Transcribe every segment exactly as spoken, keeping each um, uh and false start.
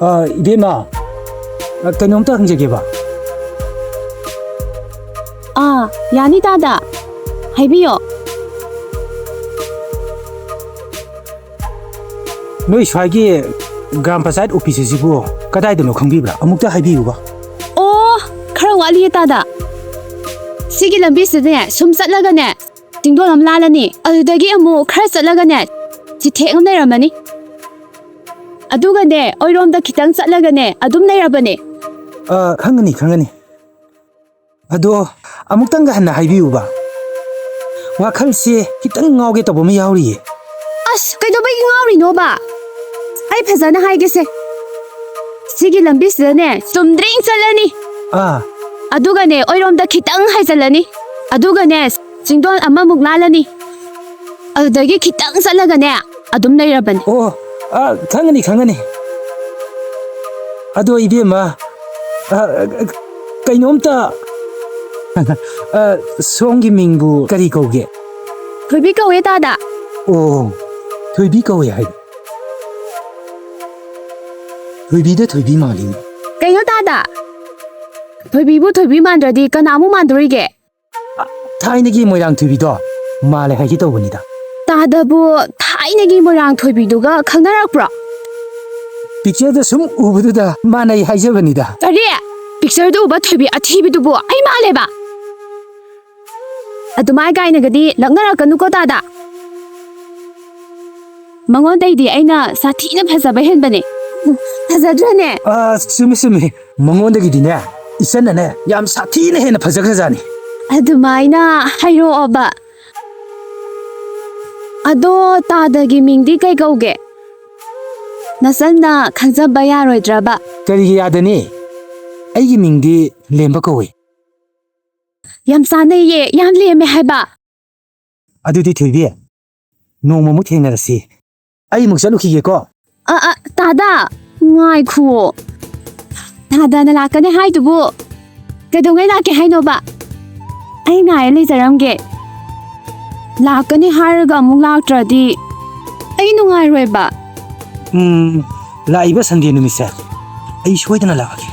ꯑ, ꯏꯕꯦꯝꯃ, ꯑ, ꯀꯩꯅꯣꯝꯇ ꯍꯪꯖꯒꯦꯕ꯫ ꯑꯥ, ꯌꯥꯅꯤ ꯇꯥꯗ꯫ ꯍꯥꯏꯕꯤꯌꯣ꯫ ꯅꯣꯏ ꯁ꯭ꯋꯥꯏꯒꯤ ꯒ꯭ꯔꯥꯝ ꯄꯟꯆꯥꯌꯠ ꯑꯣꯐꯤꯁ ꯑꯁꯤꯕꯨ ꯀꯗꯥꯏꯗꯅꯣ ꯈꯪꯕꯤꯕ꯭ꯔꯥ? ꯑꯃꯨꯛꯇ ꯍꯥꯏꯕꯤꯌꯨꯕ꯫ ꯑꯣ, ꯈꯔ ꯋꯥꯠꯂꯤꯌꯦ ꯇꯥꯗ꯫ ꯁꯤꯒꯤ ꯂꯝꯕꯤꯁꯤꯗꯅꯦ ꯁꯨꯝ ꯆꯠꯂꯒꯅꯦ ꯆꯤꯡꯗꯣꯟ ꯑꯃ ꯂꯥꯜꯂꯅꯤ꯫ ꯑꯗꯨꯗꯒꯤ ꯑꯃꯨꯛ ꯈꯔ ꯆꯠꯂꯒꯅꯦ ꯆꯤꯊꯦꯛ ꯑꯃ ꯂꯩꯔꯝꯃꯅꯤ꯫ ꯑꯗꯨꯒꯅꯦ ꯑꯣꯏꯔꯣꯝꯗ ꯈꯤꯇꯪ ꯆꯠꯂꯒꯅꯦ ꯑꯗꯨꯝ ꯂꯩꯔꯕꯅꯦ꯫ ꯑ, ꯈꯪꯒꯅꯤ, ꯈꯪꯒꯅꯤ꯫ ꯑꯗꯣ ꯑꯃꯨꯛꯇꯪꯒ ꯍꯟꯅ ꯍꯥꯏꯕꯤꯌꯨꯕ꯫ ꯋꯥꯈꯜꯁꯦ ꯈꯤꯇꯪ ꯉꯥꯎꯒꯦ ꯇꯧꯕ ꯑꯃ ꯌꯥꯎꯔꯤꯌꯦ꯫ ꯑꯁ, ꯀꯩꯗꯧꯕꯒꯤ ꯉꯥꯎꯔꯤꯅꯣꯕ? ꯑꯩ ꯐꯖꯅ ꯍꯥꯏꯒꯦꯁꯦ꯫ ꯁꯤꯒꯤ ꯂꯝꯕꯤꯁꯤꯗꯅꯦ ꯆꯨꯝꯗ꯭ꯔꯤꯡ ꯆꯠꯂꯅꯤ꯫ ꯑꯥ꯫ ꯑꯗꯨꯒꯅꯦ ꯑꯣꯏꯔꯣꯝꯗ ꯈꯤꯇꯪ ꯍꯥꯏꯖꯤꯜꯂꯅꯤ꯫ ꯑꯗꯨꯒꯅꯦ ꯆꯤꯡꯗꯣꯟ ꯑꯃꯃꯨꯛ ꯂꯥꯜꯂꯅꯤ꯫ ꯑꯗꯨꯗꯒꯤ ꯈꯤꯇꯪ ꯆꯠꯂꯒꯅꯦ ꯑꯗꯨꯝ ꯂꯩꯔꯕꯅꯦ꯫ ꯑꯣ, ꯑ, ꯈꯪꯒꯅꯤ, ꯈꯪꯒꯅꯤ꯫ ꯑꯗꯣ ꯏꯕꯦꯝꯃ, ꯑ, ꯑ, ꯀꯩꯅꯣꯝꯇ, ꯑ, ꯁꯣꯝꯒꯤ ꯃꯤꯡꯕꯨ ꯀꯔꯤ ꯀꯧꯒꯦ? ꯊꯣꯏꯕꯤ ꯀꯧꯋꯦ ꯇꯥꯗ꯫ ꯑꯣ, ꯊꯣꯏꯕꯤ ꯀꯧꯋꯦ ꯍꯥꯏ꯫ ꯊꯣꯏꯕꯤꯗ ꯊꯣꯏꯕꯤ ꯃꯥꯜꯂꯤꯅꯦ꯫ ꯀꯩꯅꯣ ꯇꯥꯗ? ꯊꯣꯏꯕꯤꯕꯨ ꯊꯣꯏꯕꯤ ꯃꯥꯟꯗ꯭ꯔꯗꯤ ꯀꯅꯥꯃꯨꯛ ꯃꯥꯟꯗꯣꯔꯤꯒꯦ? ꯊꯥꯏꯅꯒꯤ ꯃꯣꯏꯔꯥꯡ ꯊꯣꯏꯕꯤꯗꯣ ꯃꯥꯜꯂꯦ ꯍꯥꯏꯒꯦ ꯇꯧꯕꯅꯤꯗ꯫ ꯇꯥꯗꯕꯨ ꯊꯥꯏꯅꯒꯤ ꯃꯣꯏꯔꯥꯡ ꯊꯣꯏꯕꯤꯗꯨꯒ ꯈꯪꯅꯔꯛꯄ꯭ꯔꯣ? ꯄꯤꯛꯆꯔꯗ ꯁꯨꯝ ꯎꯕꯗꯨꯗ ꯃꯥꯟꯅꯩ ꯍꯥꯏꯖꯕꯅꯤꯗ꯫ ꯀꯔꯤ? ꯄꯤꯛꯆꯔꯗ ꯎꯕ ꯊꯣꯏꯕꯤ ꯑꯊꯤꯕꯤꯗꯨꯕꯨ ꯑꯩ ꯃꯥꯜꯂꯦꯕ? ꯑꯗꯨꯃꯥꯏ ꯀꯥꯏꯅꯒꯗꯤ ꯂꯛꯅꯔꯛꯀꯅꯨꯀꯣ ꯇꯥꯗ꯫ ꯃꯉꯣꯟꯗꯩꯗꯤ ꯑꯩꯅ ꯁꯥꯊꯤꯅ ꯐꯖꯕ ꯍꯦꯟꯕꯅꯦ꯫ ꯐꯖꯗ꯭ꯔꯅꯦ? ꯑ, ꯆꯨꯝꯃꯤ, ꯆꯨꯝꯃꯤ꯫ ꯃꯉꯣꯟꯗꯒꯤꯗꯤꯅꯦ, ꯏꯆꯟꯅꯅꯦ, ꯌꯥꯝ ꯁꯥꯊꯤꯅ ꯍꯦꯟꯅ ꯐꯖꯈ꯭ꯔꯖꯥꯠꯅꯤ꯫ ꯑꯗꯨꯃꯥꯏꯅ ꯍꯥꯏꯔꯛꯑꯣꯕ꯫ ꯑꯗꯣ ꯇꯥꯗꯒꯤ ꯃꯤꯡꯗꯤ ꯀꯩ ꯀꯧꯒꯦ? ꯅꯆꯟꯅ ꯈꯪꯖꯕ ꯌꯥꯔꯣꯏꯗ꯭ꯔꯕ? ꯀꯔꯤꯒꯤ ꯌꯥꯗꯅꯤ? ꯑꯩꯒꯤ ꯃꯤꯡꯗꯤ ꯂꯦꯝꯕ ꯀꯧꯏ꯫ ꯌꯥꯝ ꯆꯥꯟꯅꯩꯌꯦ, ꯌꯥꯝ ꯂꯦꯝꯃꯦ ꯍꯥꯏꯕ꯫ ꯑꯗꯨꯗꯤ ꯊꯣꯏꯕꯤ, ꯅꯣꯡꯃꯃꯨꯛ ꯊꯦꯡꯅꯔꯁꯤ꯫ ꯑꯩ ꯑꯃꯨꯛ ꯆꯠꯂꯨꯈꯤꯒꯦꯀꯣ꯫ ꯑ, ꯑ, ꯇꯥꯗ, ꯉꯥꯏꯈꯨꯑꯣ꯫ ꯇꯥꯗꯅ ꯂꯥꯛꯀꯅꯤ ꯍꯥꯏꯗꯨꯕꯨ ꯀꯩꯗꯧꯉꯩ ꯂꯥꯛꯀꯦ ꯍꯥꯏꯅꯣꯕ? ꯑꯩ ꯉꯥꯏꯔ ꯂꯩꯖꯔꯝꯒꯦ꯫ ꯂꯥꯛꯀꯅꯤ ꯍꯥꯏꯔꯒ ꯑꯃꯨꯛ ꯂꯥꯛꯇ꯭ꯔꯗꯤ ꯑꯩ ꯅꯨꯡꯉꯥꯏꯔꯣꯏꯕ꯫ ꯎꯝ, ꯂꯥꯛꯏꯕ ꯁꯟꯗꯦ ꯅꯨꯃꯤꯠꯁꯦ ꯑꯩ ꯁꯣꯏꯗꯅ ꯂꯥꯛꯑꯒꯦ꯫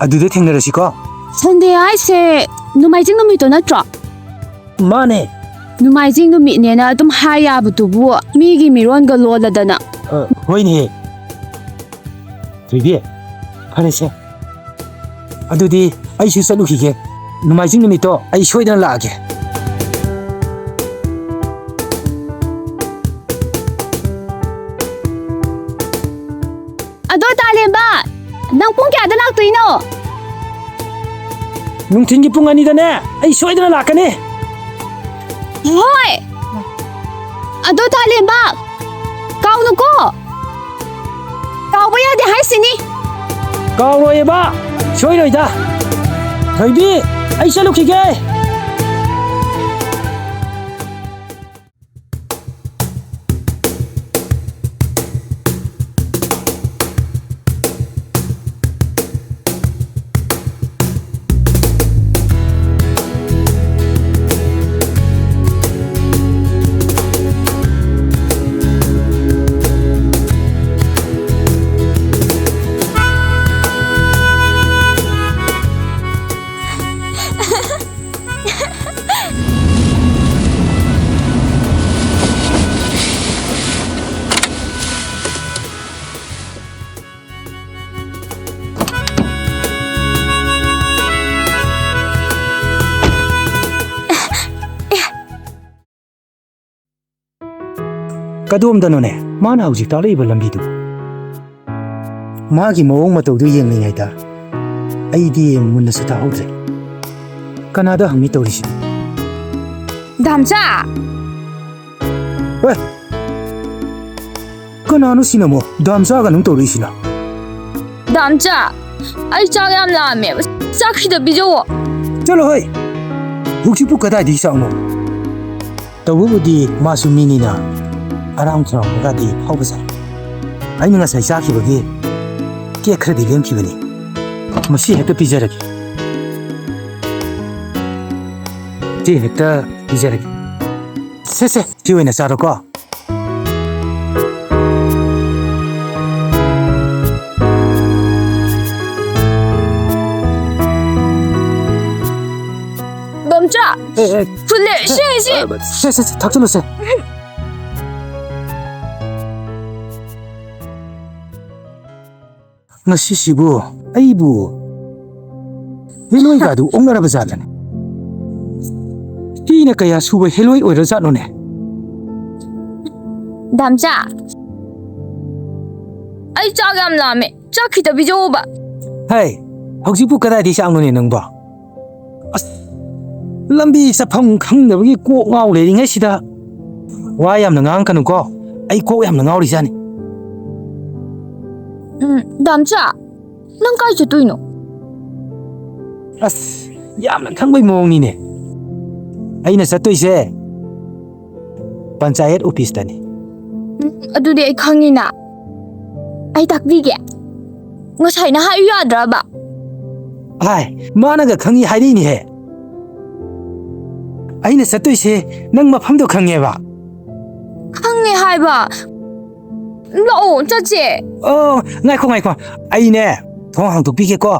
ꯑꯗꯨꯗ ꯊꯦꯡꯅꯔꯁꯤꯀꯣ꯫ ꯁꯟꯗꯦ ꯍꯥꯏꯁꯦ ꯅꯣꯡꯃꯥꯏꯖꯤꯡ ꯅꯨꯃꯤꯠꯇꯣ ꯅꯠꯇ꯭ꯔꯣ? ꯃꯥꯅꯦ꯫ ꯅꯣꯡꯃꯥꯏꯖꯤꯡ ꯅꯨꯃꯤꯠꯅꯦꯅ ꯑꯗꯨꯝ ꯍꯥꯏ ꯌꯥꯕꯗꯨꯕꯨ, ꯃꯤꯒꯤ ꯃꯤꯔꯣꯟꯒ ꯂꯣꯜꯂꯗꯅ꯫ ꯑ, ꯍꯣꯏꯅꯦꯍꯦ꯫ ꯊꯣꯏꯕꯤ, ꯐꯔꯦꯁꯦ꯫ ꯑꯗꯨꯗꯤ ꯑꯩꯁꯨ ꯆꯠꯂꯨꯈꯤꯒꯦ꯫ ꯅꯣꯡꯃꯥꯏꯖꯤꯡ ꯅꯨꯃꯤꯠꯇꯣ ꯑꯩ ꯁꯣꯏꯗꯅ ꯂꯥꯛꯑꯒꯦ꯫ ꯑꯗꯣ ꯇꯥꯂꯦꯝꯕ, ꯅꯪ ꯄꯨꯡ ꯀꯌꯥꯗ ꯂꯥꯛꯇꯣꯏꯅꯣ? ꯅꯨꯡꯊꯤꯟꯒꯤ ꯄꯨꯡ ꯑꯅꯤꯗꯅꯦ, ꯑꯩ ꯁꯣꯏꯗꯅ ꯂꯥꯛꯀꯅꯤ꯫ ꯍꯣꯏ꯫ ꯑꯗꯣ ꯇꯥꯂꯦꯝꯕ, ꯀꯥꯎꯅꯨꯀꯣ꯫ ꯀꯥꯎꯕ ꯌꯥꯗꯦ ꯍꯥꯏꯁꯤꯅꯤ꯫ ꯀꯥꯎꯔꯣꯏꯕ, ꯁꯣꯏꯔꯣꯏꯗ꯫ ꯊꯣꯏꯕꯤ, ꯑꯩ ꯆꯠꯂꯨꯈꯤꯒꯦ꯫ ꯀꯗꯣꯝꯗꯅꯣꯅꯦ ꯃꯥꯅ ꯍꯧꯖꯤꯛ ꯇꯥꯛꯂꯛꯏꯕ ꯂꯝꯕꯤꯗꯨ? ꯃꯥꯒꯤ ꯃꯑꯣꯡ ꯃꯇꯧꯗꯨ ꯌꯦꯡꯂꯤꯉꯩꯗ ꯑꯩꯗꯤ ꯃꯨꯟꯅꯁꯨ ꯇꯥꯍꯧꯗ꯭ꯔꯦ꯫ ꯀꯅꯥꯗ ꯍꯪꯉꯤ ꯇꯧꯔꯤꯁꯤꯕꯨ? ꯗꯥꯝꯆꯥ! ꯑꯦ! ꯀꯅꯥꯅꯣ ꯁꯤꯅ ꯑꯃꯨꯛ ꯗꯥꯝꯆꯥꯒ ꯑꯗꯨꯝ ꯇꯧꯔꯛꯏꯁꯤꯅ? ꯗꯥꯝꯆꯥ, ꯑꯩ ꯆꯥꯛ ꯌꯥꯝ ꯂꯥꯝꯃꯦꯕ꯫ ꯆꯥꯛ ꯈꯤꯇ ꯄꯤꯖꯧꯋꯣ꯫ ꯆꯠꯂꯣ ꯍꯣꯏ! ꯍꯧꯖꯤꯛꯄꯨ ꯀꯗꯥꯏꯗꯒꯤ ꯆꯥꯛꯅꯣ? ꯇꯧꯕꯕꯨꯗꯤ ꯃꯥꯁꯨ ꯃꯤꯅꯤꯅ ꯑꯔꯥꯝ ꯈꯧꯔꯥꯡꯕꯒꯗꯤ ꯐꯥꯎꯕꯖꯥꯠꯅꯤ꯫ ꯑꯩꯅ ꯉꯁꯥꯏ ꯆꯥꯈꯤꯕꯒꯤ ꯀꯦꯛ ꯈꯔꯗꯤ ꯂꯦꯝꯈꯤꯕꯅꯤ꯫ ꯃꯁꯤ ꯍꯦꯛꯇ ꯄꯤꯖꯔꯒꯦ꯫ ꯁꯤ ꯍꯦꯛꯇ ꯄꯤꯖꯔꯒꯦ꯫ ꯁꯦ, ꯁꯦ, ꯁꯤ ꯑꯣꯏꯅ ꯆꯥꯔꯣꯀꯣ꯫ ꯑꯦ, ꯑꯦ, ꯐꯨꯜꯂꯦ, ꯁꯦ, ꯁꯦ꯫ ꯑ, ꯁꯦ, ꯁꯦ, ꯁꯦ, ꯊꯛꯆꯜꯂꯨꯁꯦ꯫ ꯉꯁꯤꯁꯤꯕꯨ ꯑꯩꯕꯨ ꯍꯦꯂꯣꯏꯒꯗꯨ ꯑꯣꯛꯅꯔꯕ ꯖꯥꯠꯂꯅꯦ? ꯁꯤꯅ ꯀꯌꯥ ꯁꯨꯕ ꯍꯦꯂꯣꯏ ꯑꯣꯏꯔꯖꯥꯠꯅꯣꯅꯦ? ꯗꯥꯝꯆꯥ, ꯑꯩ ꯆꯥꯛ ꯌꯥꯝ ꯂꯥꯝꯃꯦ, ꯆꯥꯛ ꯈꯤꯇ ꯄꯤꯖꯧꯕ꯫ ꯍꯩ, ꯍꯧꯖꯤꯛꯄꯨ ꯀꯗꯥꯏꯗꯒꯤ ꯆꯥꯛꯅꯣꯅꯦ ꯅꯪꯕꯣ? ꯑꯁ, ꯂꯝꯕꯤ ꯆꯠꯐꯝ ꯈꯪꯗꯕꯒꯤ ꯀꯣꯛ ꯉꯥꯎ ꯂꯩꯔꯤꯉꯩꯁꯤꯗ ꯋꯥ ꯌꯥꯝꯅ ꯉꯥꯡꯉꯛꯀꯅꯨꯀꯣ, ꯑꯩ ꯀꯣꯛ ꯌꯥꯝꯅ ꯉꯥꯎꯔꯤꯖꯥꯠꯅꯤ꯫ ꯎꯝ, ꯗꯥꯝꯆꯥ, ꯅꯪ ꯀꯥꯏ ꯆꯠꯇꯣꯏꯅꯣ? ꯑꯁ, ꯌꯥꯝꯅ ꯈꯪꯕꯩ ꯃꯑꯣꯡꯅꯤꯅꯦ꯫ ꯑꯩꯅ ꯆꯠꯇꯣꯏꯁꯦ ꯄꯟꯆꯥꯌꯠ ꯑꯣꯐꯤꯁꯇꯅꯤ꯫ ꯎꯝ, ꯑꯗꯨꯗꯤ ꯑꯩ ꯈꯪꯉꯤꯅ꯫ ꯑꯩ ꯇꯥꯛꯄꯤꯒꯦ꯫ ꯉꯁꯥꯏꯅ ꯍꯥꯏꯌꯨ ꯌꯥꯗ꯭ꯔꯕ? ꯍꯥꯏ, ꯃꯥꯅꯒ ꯈꯪꯉꯤ ꯍꯥꯏꯔꯛꯏꯅꯦꯍꯦ꯫ ꯑꯩꯅ ꯆꯠꯇꯣꯏꯁꯦ ꯅꯪ ꯃꯐꯝꯗꯣ ꯈꯪꯉꯦꯕ꯫ ꯈꯪꯉꯦ ꯍꯥꯏꯕ꯫ ꯂꯥꯛꯑꯣ, ꯆꯠꯁꯦ꯫ ꯑꯣ, ꯉꯥꯏꯈꯣ, ꯉꯥꯏꯈꯣ꯫ ꯑꯩꯅꯦ, ꯊꯣꯡ ꯍꯥꯡꯗꯣꯛꯄꯤꯒꯦꯀꯣ꯫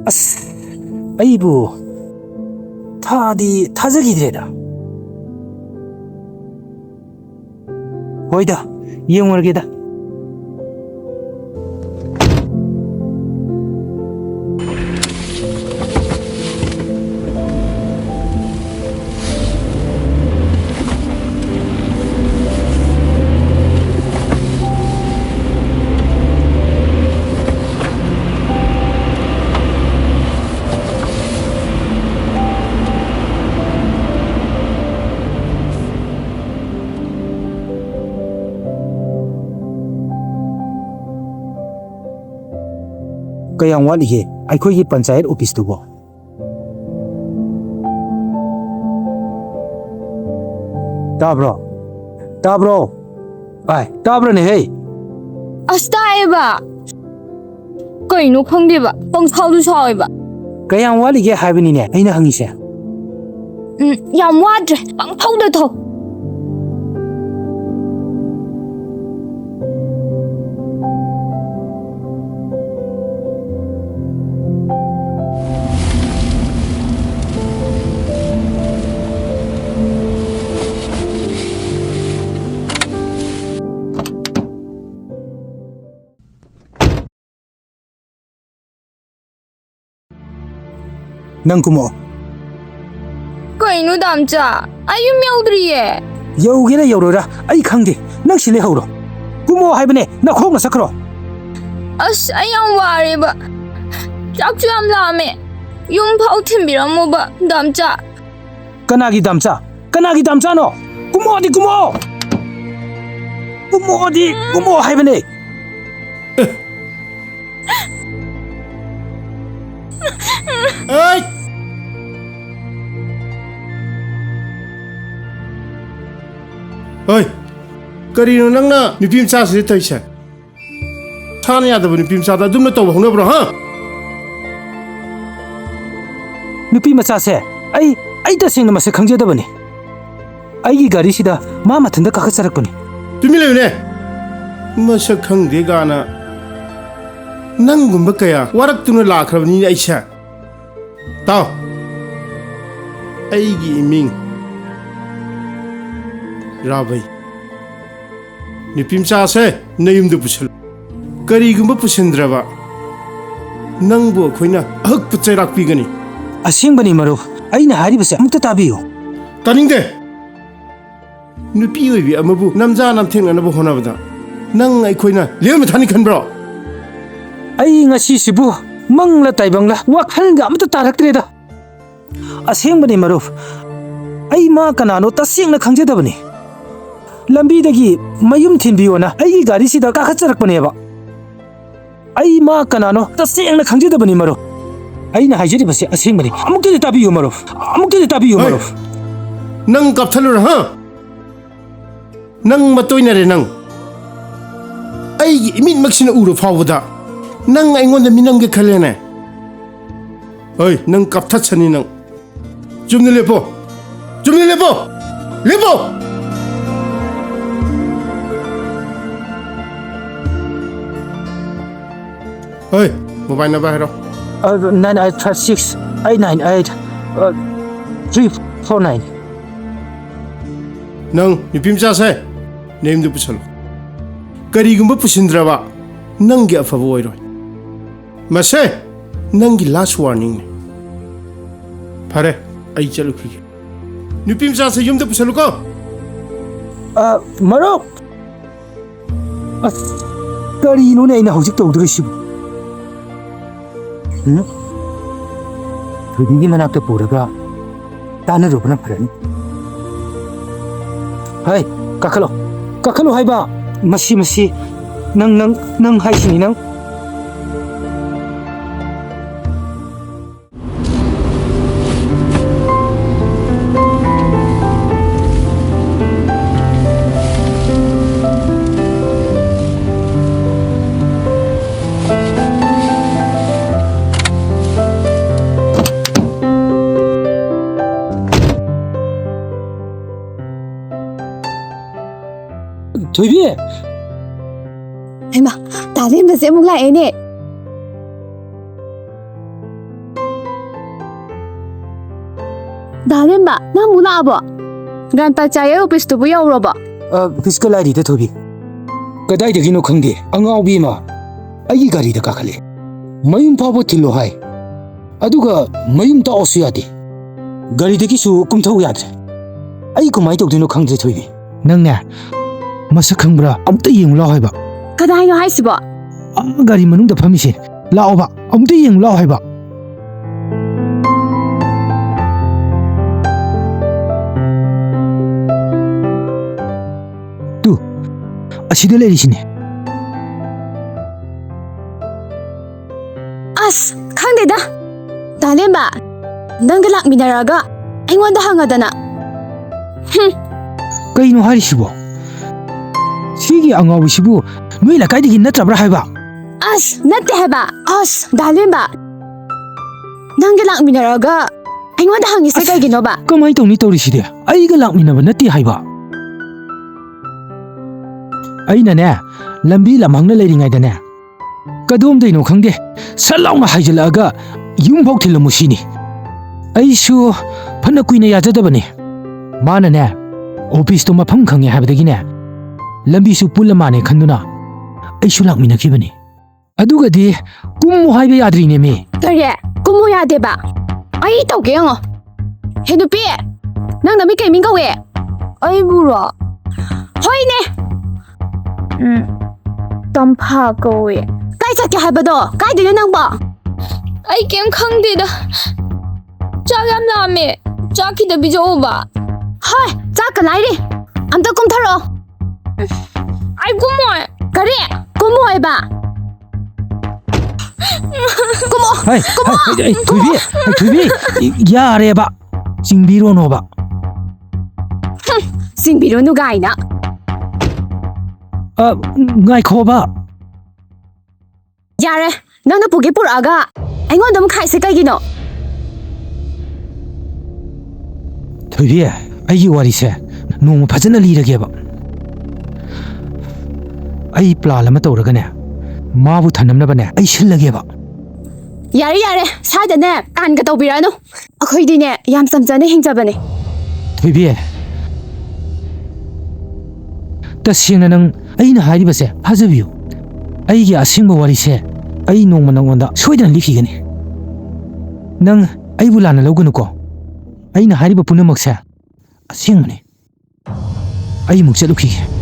ꯑꯁ, ꯑꯩꯕꯨ ꯊꯥꯗꯤ ꯊꯥꯖꯈꯤꯗ꯭ꯔꯦꯗ꯫ ꯍꯣꯏꯗ, ꯌꯦꯡꯉꯨꯔꯒꯦꯗ꯫ ꯀꯌꯥꯝ ꯋꯥꯠꯂꯤꯒꯦ ꯑꯩꯈꯣꯏꯒꯤ ꯄꯟꯆꯥꯌꯠ ꯑꯣꯐꯤꯁꯇꯨꯕꯣ? ꯇꯥꯕ꯭ꯔꯣ? ꯇꯥꯕ꯭ꯔꯣ? ꯑꯥꯏ, ꯇꯥꯕ꯭ꯔꯅꯦꯍꯦ? ꯑꯁ, ꯇꯥꯏꯌꯦꯕ꯫ ꯀꯩꯅꯣ ꯈꯪꯗꯦꯕ, ꯄꯪꯁꯥꯎꯗ ꯁꯥꯎꯋꯦꯕ꯫ ꯀꯌꯥꯝ ꯋꯥꯠꯂꯤꯒꯦ ꯍꯥꯏꯕꯅꯤꯅꯦ ꯑꯩꯅ ꯍꯪꯉꯤꯁꯦ꯫ ꯎꯝ, ꯌꯥꯝ ꯋꯥꯗ꯭ꯔꯦ, ꯄꯪꯊꯧꯗ ꯊꯧ꯫ ꯅꯪ ꯀꯨꯝꯃꯛꯑꯣ꯫ ꯀꯩꯅꯣ ꯗꯥꯝꯆꯥ? ꯑꯩ ꯌꯨꯝ ꯌꯧꯗ꯭ꯔꯤꯌꯦ꯫ ꯌꯧꯒꯦꯔꯥ ꯌꯧꯔꯣꯏꯔꯥ ꯑꯩ ꯈꯪꯗꯦ꯫ ꯅꯪ ꯁꯤ ꯂꯩꯍꯧꯔꯣ꯫ ꯀꯨꯝꯃꯛꯑꯣ ꯍꯥꯏꯕꯅꯦ, ꯅꯈꯣꯡꯅ ꯆꯠꯈ꯭ꯔꯣ꯫ ꯑꯁ, ꯑꯩ ꯌꯥꯝ ꯋꯥꯔꯦꯕ꯫ ꯆꯥꯛꯁꯨ ꯌꯥꯝ ꯂꯥꯝꯃꯦ꯫ ꯌꯨꯝ ꯐꯥꯎ ꯊꯤꯟꯕꯤꯔꯝꯃꯣꯕ, ꯗꯥꯝꯆꯥ꯫ ꯀꯅꯥꯒꯤ ꯗꯥꯝꯆꯥ? ꯀꯅꯥꯒꯤ ꯗꯥꯝꯆꯥꯅꯣ? ꯀꯨꯝꯃꯛꯑꯣꯗꯤ ꯀꯨꯝꯃꯛꯑꯣ! ꯀꯨꯝꯃꯛꯑꯣꯗꯤ ꯀꯨꯝꯃꯛꯑꯣ ꯍꯥꯏꯕꯅꯦ! ꯑꯩ! ꯍꯣꯏ! ꯀꯔꯤꯅꯣ ꯅꯪꯅ ꯅꯨꯄꯤ ꯃꯆꯥꯁꯤꯗ ꯇꯧꯔꯤꯁꯦ? ꯁꯥꯅ ꯌꯥꯗꯕ ꯅꯨꯄꯤ ꯃꯆꯥꯗ ꯑꯗꯨꯝꯅ ꯇꯧꯕ ꯍꯧꯅꯕ꯭ꯔꯣ, ꯍꯥ? ꯅꯨꯄꯤ ꯃꯆꯥꯁꯦ ꯑꯩ, ꯑꯩ ꯇꯁꯦꯡꯅ ꯃꯁꯛ ꯈꯪꯖꯗꯕꯅꯤ꯫ ꯑꯩꯒꯤ ꯒꯥꯔꯤꯁꯤꯗ ꯃꯥ ꯃꯊꯟꯇ ꯀꯥꯈꯠꯆꯔꯛꯄꯅꯤ꯫ ꯇꯨꯃꯤꯟ ꯂꯩꯌꯨꯅꯦ! ꯃꯁꯛ ꯈꯪꯗꯦ ꯀꯥꯏꯅ꯫ ꯅꯪꯒꯨꯝꯕ ꯀꯌꯥ ꯋꯥꯔꯛꯇꯨꯅ ꯂꯥꯛꯈ꯭ꯔꯕꯅꯤꯅꯦ ꯑꯩꯁꯦ꯫ ꯇꯥꯎ, ꯑꯩꯒꯤ ꯏꯃꯤꯡ ꯔꯥꯕꯩ꯫ ꯅꯨꯄꯤ ꯃꯆꯥꯁꯦ ꯅꯌꯨꯝꯗ ꯄꯨꯁꯜꯂꯨ꯫ ꯀꯔꯤꯒꯨꯝꯕ ꯄꯨꯁꯤꯟꯗ꯭ꯔꯕ, ꯅꯪꯕꯨ ꯑꯩꯈꯣꯏꯅ ꯑꯍꯛꯄ ꯆꯩꯔꯥꯛ ꯄꯤꯒꯅꯤ꯫ ꯑꯁꯦꯡꯕꯅꯤ ꯃꯔꯨꯞ, ꯑꯩꯅ ꯍꯥꯏꯔꯤꯕꯁꯦ ꯑꯃꯨꯛꯇ ꯇꯥꯕꯤꯌꯨ꯫ ꯇꯥꯅꯤꯡꯗꯦ꯫ ꯅꯨꯄꯤ ꯑꯣꯏꯕꯤ ꯑꯃꯕꯨ ꯅꯝꯖꯥ ꯅꯝꯊꯦꯡꯅꯅꯕ ꯍꯣꯠꯅꯕꯗ ꯅꯪ ꯑꯩꯈꯣꯏꯅ ꯂꯦꯝꯅ ꯊꯥꯅꯤ ꯈꯟꯕ꯭ꯔꯣ? ꯑꯩ ꯉꯁꯤꯁꯤꯕꯨ ꯃꯪꯂ ꯇꯥꯏꯕꯪꯂ ꯋꯥꯈꯜꯒ ꯑꯃꯇ ꯇꯥꯔꯛꯇ꯭ꯔꯦꯗ꯫ ꯑꯁꯦꯡꯕꯅꯤ ꯃꯔꯨꯞ, ꯑꯩ ꯃꯥ ꯀꯅꯥꯅꯣ ꯇꯁꯦꯡꯅ ꯈꯪꯖꯗꯕꯅꯤ꯫ ꯂꯝꯕꯤꯗꯒꯤ ꯃꯌꯨꯝ ꯊꯤꯟꯕꯤꯌꯣꯅ ꯑꯩꯒꯤ ꯒꯥꯔꯤꯁꯤꯗ ꯀꯥꯈꯠꯆꯔꯛꯄꯅꯦꯕ꯫ ꯑꯩ ꯃꯥ ꯀꯅꯥꯅꯣ ꯇꯁꯦꯡꯅ ꯈꯪꯖꯗꯕꯅꯤ ꯃꯔꯨꯞ꯫ ꯑꯩꯅ ꯍꯥꯏꯖꯔꯤꯕꯁꯤ ꯑꯁꯦꯡꯕꯅꯤ꯫ ꯑꯃꯨꯛꯇꯗꯤ ꯇꯥꯕꯤꯌꯨ ꯃꯔꯨꯞ꯫ ꯑꯃꯨꯛꯇꯗꯤ ꯇꯥꯕꯤꯌꯨ ꯍꯩ! ꯃꯔꯨꯞ꯫ ꯅꯪ ꯀꯥꯞꯊꯠꯂꯨꯔ, ꯍꯥ? ꯅꯪ ꯃꯇꯣꯏꯅꯔꯦ ꯅꯪ꯫ ꯑꯩꯒꯤ ꯏꯃꯤꯠꯃꯛꯁꯤꯅ ꯎꯔ ꯐꯥꯎꯕꯗ ꯅꯪ ꯑꯩꯉꯣꯟꯗ ꯃꯤꯅꯝꯒꯦ ꯈꯜꯂꯦꯅꯦ꯫ ꯍꯣꯏ, ꯅꯪ ꯀꯥꯞꯊꯠꯁꯅꯤ ꯅꯪ꯫ ꯆꯨꯝꯅ ꯂꯦꯞꯄꯣ꯫ ꯆꯨꯝꯅ ꯂꯦꯞꯄꯣ꯫ ꯂꯦꯞꯄꯣ꯫ ꯍꯣꯏ, mobile number ꯍꯥꯏꯔꯣ꯫ Nine eight five six eight nine eight three four nine꯫ ꯅꯪ ꯅꯨꯄꯤ ꯃꯆꯥꯁꯦ ꯅꯌꯨꯝꯗ ꯄꯨꯁꯜꯂꯨ꯫ ꯀꯔꯤꯒꯨꯝꯕ ꯄꯨꯁꯤꯟꯗ꯭ꯔꯕ, ꯅꯪꯒꯤ ꯑꯐꯕ ꯑꯣꯏꯔꯣꯏ꯫ ꯃꯁꯦ ꯅꯪꯒꯤ last warningꯅꯤ꯫ ꯐꯔꯦ, ꯑꯩ ꯆꯠꯂꯨꯈꯤꯒꯦ꯫ ꯅꯨꯄꯤ ꯃꯆꯥꯁꯦ ꯌꯨꯝꯗ ꯄꯨꯁꯜꯂꯨꯀꯣ꯫ ꯑ, ꯃꯔꯨꯞ! ꯑꯁ, ꯀꯔꯤꯅꯣꯅꯦ ꯑꯩꯅ ꯍꯧꯖꯤꯛ ꯇꯧꯗꯣꯔꯤꯁꯤꯕꯨ? ꯎꯝ? ꯊꯣꯏꯕꯤꯒꯤ ꯃꯅꯥꯛꯇ ꯄꯨꯔꯒ ꯇꯥꯟꯅꯔꯨꯕꯅ ꯐꯔꯅꯤ꯫ ꯍꯩ, ꯀꯥꯈꯠꯂꯣ꯫ ꯀꯥꯈꯠꯂꯣ ꯍꯥꯏꯕ꯫ ꯃꯁꯤ, ꯃꯁꯤ꯫ ꯅꯪ, ꯅꯪ, ꯅꯪ ꯍꯥꯏꯁꯤꯅꯤ ꯅꯪ꯫ ꯊꯣꯏꯕꯤ! ꯍꯩꯃꯥ, ꯇꯥꯂꯦꯟꯕꯁꯦ ꯑꯃꯨꯛ ꯂꯥꯛꯑꯦꯅꯦ꯫ ꯗꯥꯂꯦꯟꯕ, ꯅꯪ ꯑꯃꯨꯛ ꯂꯥꯛꯑꯕꯣ? ꯒ꯭ꯌꯥꯟ ꯇꯥ ꯆꯥꯏꯌꯦ, ꯑꯣꯐꯤꯁꯇꯨꯕꯨ ꯌꯧꯔꯕꯣ? ꯑ, ꯑꯣꯐꯤꯁꯀ ꯂꯥꯏꯔꯤꯗ, ꯊꯣꯏꯕꯤ꯫ ꯀꯗꯥꯏꯗꯒꯤꯅꯣ ꯈꯪꯗꯦ, ꯑꯉꯥꯎꯕꯤ ꯑꯃ ꯑꯩꯒꯤ ꯒꯥꯔꯤꯗ ꯀꯥꯈꯠꯂꯦ꯫ ꯃꯌꯨꯝ ꯐꯥꯎꯕ ꯊꯤꯜꯂꯣ ꯍꯥꯏ꯫ ꯑꯗꯨꯒ ꯃꯌꯨꯝ ꯇꯥꯛꯑꯣꯁꯨ ꯌꯥꯗꯦ꯫ ꯒꯥꯔꯤꯗꯒꯤꯁꯨ ꯀꯨꯝꯊꯧ ꯌꯥꯗ꯭ꯔꯦ꯫ ꯑꯩ ꯀꯃꯥꯏꯅ ꯇꯧꯗꯣꯏꯅꯣ ꯈꯪꯗ꯭ꯔꯦ, ꯊꯣꯏꯕꯤ꯫ ꯅꯪꯅꯦ, ꯃꯁꯛ ꯈꯪꯕ꯭ꯔꯥ? ꯑꯝꯇ ꯌꯦꯡꯉꯨ ꯂꯥꯎ ꯍꯥꯏꯕ꯫ ꯀꯗꯥꯏꯅꯣ ꯍꯥꯏꯁꯤꯕꯣ? ꯑꯥ, ꯒꯥꯔꯤ ꯃꯅꯨꯡꯗ ꯐꯝꯃꯤꯁꯦ꯫ ꯂꯥꯛꯑꯣꯕ, ꯑꯝꯇ ꯌꯦꯡꯉꯨ ꯂꯥꯎ ꯍꯥꯏꯕ꯫ ꯇꯨ, ꯑꯁꯤꯗ ꯂꯩꯔꯤꯁꯤꯅꯦ꯫ ꯑꯁ, ꯈꯪꯗꯦꯗ꯫ ꯗꯥꯂꯦꯝꯕ, ꯅꯪꯒ ꯂꯥꯛꯃꯤꯟꯅꯔꯒ ꯑꯩꯉꯣꯟꯗ ꯍꯪꯉꯗꯅ꯫ ꯍꯨꯝ꯫ ꯀꯩꯅꯣ ꯍꯥꯏꯔꯤꯁꯤꯕꯣ? ꯁꯤꯒꯤ ꯑꯉꯥꯎꯕꯤꯁꯤꯕꯨ ꯅꯣꯏ ꯂꯩꯀꯥꯏꯗꯒꯤ ꯅꯠꯇ꯭ꯔꯕ꯭ꯔꯥ ꯍꯥꯏꯕ? ꯑꯁ, ꯅꯠꯇꯦ ꯍꯥꯏꯕ꯫ ꯑꯁ, ꯗꯥꯂꯦꯝꯕ, ꯅꯪꯒ ꯂꯥꯛꯃꯤꯟꯅꯔꯒ ꯑꯩꯉꯣꯟꯗ ꯍꯪꯉꯤꯁꯦ ꯑꯁ, ꯀꯩꯒꯤꯅꯣꯕ? ꯀꯃꯥꯏꯅ ꯇꯧꯅꯤ ꯇꯧꯔꯤꯁꯤꯗꯤ? ꯑꯩꯒ ꯂꯥꯛꯃꯤꯟꯅꯕ ꯅꯠꯇꯦ ꯍꯥꯏꯕ꯫ ꯑꯩꯅꯅꯦ, ꯂꯝꯕꯤ ꯂꯝꯍꯥꯡꯅ ꯂꯩꯔꯤꯉꯩꯗꯅꯦ, ꯀꯗꯣꯝꯗꯩꯅꯣ ꯈꯪꯗꯦ, ꯁꯠ ꯂꯥꯎꯅ ꯍꯥꯏꯖꯤꯜꯂꯛꯑꯒ ꯌꯨꯝꯐꯥꯎ ꯊꯤꯜꯂꯝꯃꯨ ꯁꯤꯅꯤ꯫ ꯑꯩꯁꯨ ꯐꯅ ꯀꯨꯏꯅ ꯌꯥꯖꯗꯕꯅꯤ꯫ ꯃꯥꯅꯅꯦ, ꯑꯣꯐꯤꯁꯇꯣ ꯃꯐꯝ ꯈꯪꯉꯦ ꯍꯥꯏꯕꯗꯒꯤꯅꯦ, ꯂꯝꯕꯤꯁꯨ ꯄꯨꯜꯂ ꯃꯥꯅꯦ ꯈꯟꯗꯨꯅ ꯑꯩꯁꯨ ꯂꯥꯛꯃꯤꯟꯅꯈꯤꯕꯅꯤ꯫ ꯑꯗꯨꯒꯗꯤ ꯀꯨꯝꯃꯨ ꯍꯥꯏꯕ ꯌꯥꯗ꯭ꯔꯤꯅꯦꯃꯤ꯫ ꯀꯔꯤ? ꯀꯨꯝꯃꯨ ꯌꯥꯗꯦꯕ? ꯑꯩ ꯇꯧꯒꯦ ꯌꯦꯡꯉꯣ꯫ ꯍꯦ ꯅꯨꯄꯤ, ꯅꯪ ꯅꯃꯤꯡ ꯀꯩ ꯃꯤꯡ ꯀꯧꯏ? ꯑꯩꯕꯨꯔꯣ? ꯍꯣꯏꯅꯦ꯫ ꯎꯝ, ꯇꯝꯐꯥ ꯀꯧꯏ꯫ ꯀꯥꯏ ꯆꯠꯀꯦ ꯍꯥꯏꯕꯗꯣ? ꯀꯥꯏꯗꯩꯅꯣ ꯅꯪꯕꯣ? ꯑꯩ ꯀꯩꯝ ꯈꯪꯗꯦꯗ꯫ ꯆꯥꯛ ꯌꯥꯝ ꯂꯥꯝꯃꯦ꯫ ꯆꯥꯛ ꯈꯤꯇ ꯄꯤꯖꯧꯕ꯫ ꯍꯣꯏ, ꯆꯥꯛꯀ ꯂꯥꯏꯔꯤ꯫ ꯑꯝꯇ ꯀꯨꯝꯊꯔꯛꯑꯣ꯫ ꯑꯩ ꯀꯨꯝꯃꯣꯏ꯫ ꯀꯔꯤ? ꯀꯨꯝꯃꯣꯏꯕ? ꯀꯨꯝꯃꯣ! ꯍꯩ, ꯀꯨꯝꯃꯣ! ꯍꯩ, ꯍꯩ, ꯊꯣꯏꯕꯤ! ꯍꯩ, ꯊꯣꯏꯕꯤ! ꯌꯥꯔꯦꯕ! ꯆꯤꯡꯕꯤꯔꯣꯅꯣꯕ꯫ ꯍꯨꯝ, ꯆꯤꯡꯕꯤꯔꯨꯅꯨ ꯀꯥꯏꯅ꯫ ꯑ, ꯉꯥꯏꯈꯣꯕ꯫ ꯌꯥꯔꯦ, ꯅꯪꯅ ꯄꯨꯒꯦ ꯄꯨꯔꯛꯑꯒ ꯑꯩꯉꯣꯟꯗ ꯑꯃꯨꯛ ꯈꯥꯏꯁꯦ ꯀꯩꯒꯤꯅꯣ? ꯊꯣꯏꯕꯤ, ꯑꯩꯒꯤ ꯋꯥꯔꯤꯁꯦ ꯅꯣꯡꯃ ꯐꯖꯅ ꯂꯤꯔꯒꯦꯕ꯫ ꯑꯩ plan ꯑꯃ ꯇꯧꯔꯒꯅꯦ, ꯃꯥꯕꯨ ꯊꯅꯝꯅꯕꯅꯦ ꯑꯩ ꯁꯤꯜꯂꯒꯦꯕ꯫ ꯌꯥꯔꯦ, ꯌꯥꯔꯦ, ꯁ꯭ꯋꯥꯏꯗꯅꯦ plan ꯒ ꯇꯧꯕꯤꯔꯛꯑꯅꯨ꯫ ꯑꯩꯈꯣꯏꯗꯤꯅꯦ ꯌꯥꯝ ꯆꯝꯖꯅ ꯍꯤꯡꯖꯕꯅꯦ꯫ ꯊꯣꯏꯕꯤ, ꯇꯁꯦꯡꯅ ꯅꯪ ꯑꯩꯅ ꯍꯥꯏꯔꯤꯕꯁꯦ ꯊꯥꯖꯕꯤꯌꯨ꯫ ꯑꯩꯒꯤ ꯑꯁꯦꯡꯕ ꯋꯥꯔꯤꯁꯦ ꯑꯩ ꯅꯣꯡꯃ ꯅꯉꯣꯟꯗ ꯁꯣꯏꯗꯅ ꯂꯤꯈꯤꯒꯅꯤ꯫ ꯅꯪ ꯑꯩꯕꯨ ꯂꯥꯟꯅ ꯂꯧꯒꯅꯨꯀꯣ꯫ ꯑꯩꯅ ꯍꯥꯏꯔꯤꯕ ꯄꯨꯝꯅꯃꯛꯁꯦ ꯑꯁꯦꯡꯕꯅꯤ꯫ ꯑꯩ ꯑꯃꯨꯛ ꯆꯠꯂꯨꯈꯤꯒꯦ꯫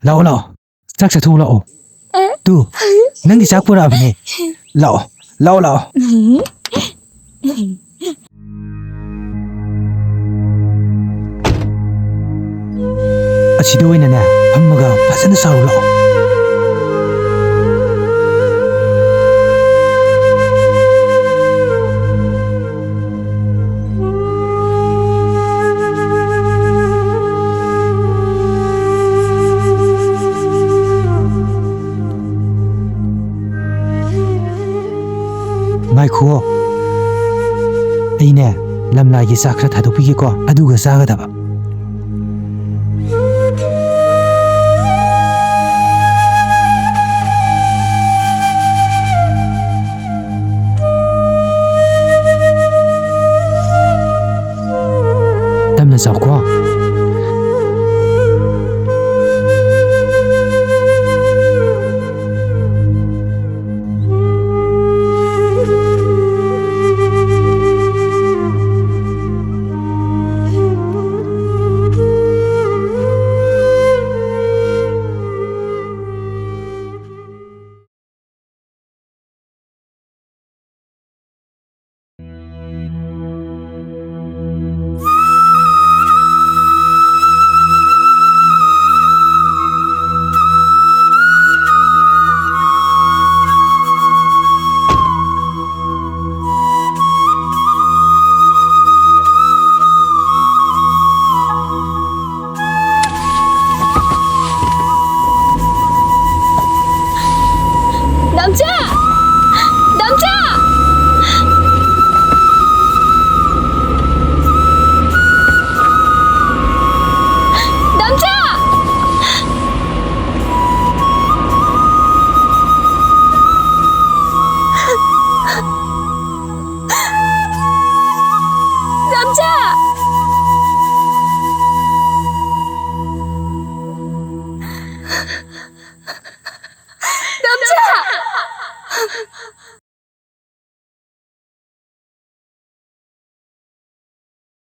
ꯂꯥꯛꯑꯣ, ꯂꯥꯛꯑꯣ꯫ ꯆꯥꯛ ꯆꯥꯊꯣꯛꯎ ꯂꯥꯛꯑꯣ꯫ ꯇꯨ, ꯅꯪꯒꯤ ꯆꯥꯛ ꯄꯨꯔꯛꯑꯕꯅꯦ꯫ ꯂꯥꯛꯑꯣ, ꯂꯥꯛꯑꯣ, ꯂꯥꯛꯑꯣ꯫ ꯑꯁꯤꯗ ꯑꯣꯏꯅꯅꯦ, ꯐꯝꯃꯒ ꯐꯖꯅ ꯆꯥꯔꯨ ꯂꯥꯛꯑꯣ꯫ ꯉꯥꯏꯈꯨꯑꯣ꯫ ꯑꯩꯅꯦ, ꯂꯝꯂꯥꯏꯒꯤ ꯆꯥꯛ ꯈꯔ ꯊꯥꯗꯣꯛꯄꯤꯒꯦꯀꯣ, ꯑꯗꯨꯒ ꯆꯥꯒꯗꯕ꯫ ꯇꯞꯅ ꯆꯥꯎꯀꯣ꯫ ꯗꯥꯝꯆꯥ! ꯗꯥꯝꯆꯥ! ꯗꯥꯝꯆꯥ! ꯗꯥꯝꯆꯥ! ꯗꯥꯝꯆꯥ!